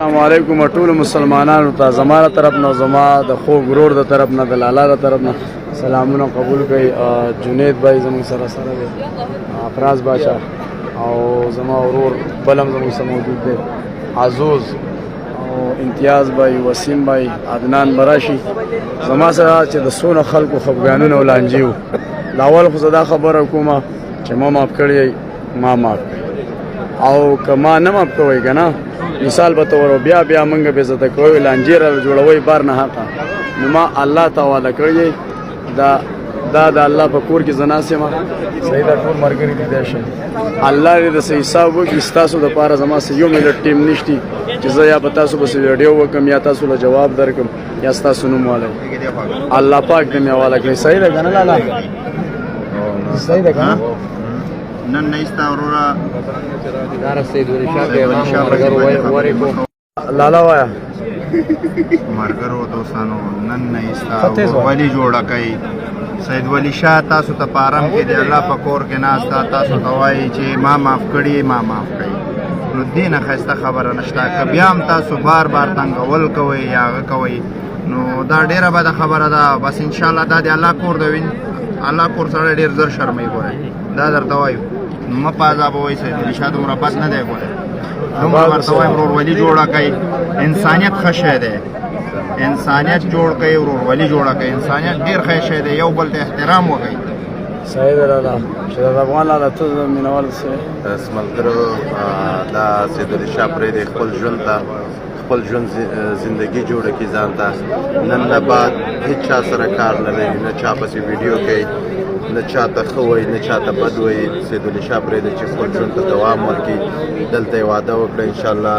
السلام علیکم ټول مسلمانانو ته زما له طرف نه، زما د خوږ ورور د طرف نه، د لالا د طرف نه سلامونه قبول کړئ. جنید بھائی زموږ سره سره دی، افراز باچا او زما ورور بلم زموږ سره موجود دی، عزوز او امتیاز بھائی، وسیم بھائی، عدنان براشي. زما سره چې د سونه خلکو خفګانونه او لانجې وو، لاول خو زه دا خبره کومه چې ما معاف کړی، ما معاف کړی او که ما نه معاف کوئ که نه، مثال به تور بیا بیا مونږ به عزت کوي، لانجې را جوړوي بار نه حقه. نو ما الله ته وعده کړی، دا دا د الله په کور کې زنا سیمه صحیح دا ټول مرګري دي. دی شي الله دې د صحیح حساب وکړي. ستاسو د پاره زما سه یو منټ ټیم نشتی چې زه یا په تاسو بس ویډیو وکم یا تاسو له جواب درکم یا ستاسو نوم والم. الله پاک دې مې حواله کړي. صحیح ده کنه لالا؟ صحیح ده کنه؟ نن نه ایستا وروره. دا سید ولي شاه پیغام مرګرو ورکو. لالا وایا. مرګرو دوستانو، نن نه ایستا ولی جوړه کوي سید ولی شاه. تاسو ته پارم کې دی، الله په کور کې ناستا تاسو ته وایي چې ما معاف کړي، ما معاف کړي. نو دینه خسته خبره نشته. که بیا هم تاسو بار بار تنګول کوئ یا هغه کوئ، نو دا ډیره بده خبره ده. بس ان شاء الله دا دی الله کور دی، وین الله کور سره ډیر زر شرمې ګوره. دا درته وایو، مه په عذابوئ سید ولي شاه، دومره بد نه دی ګوره. دومره ورته وایم، ورورولي جوړه کړئ. انسانیت ښه شی دی، انسانیت جوړ کړئ، ورورولي جوړه کړئ. انسانیت ډېر ښه شی دی، یو بل ته احترام وکړئ. صحیح ده لالا. شهزاد افغان لالا، ته مینوال څه؟ ملګرو، دا سید ولي شاه پرېږدئ خپل ژوند ته، خپل ژوند زندگی جوړه کړي ځان ته. نن نه بعد هیڅ چا سره کار نه لري، نه چا پسې ویډیو کوي، نه چا ته ښه وایي، نه چا ته بد وایي. سید ولي شاه پرېږدئ چې خپل ژوند ته دوام ورکړي. دلته یې واده وکړه انشاءالله.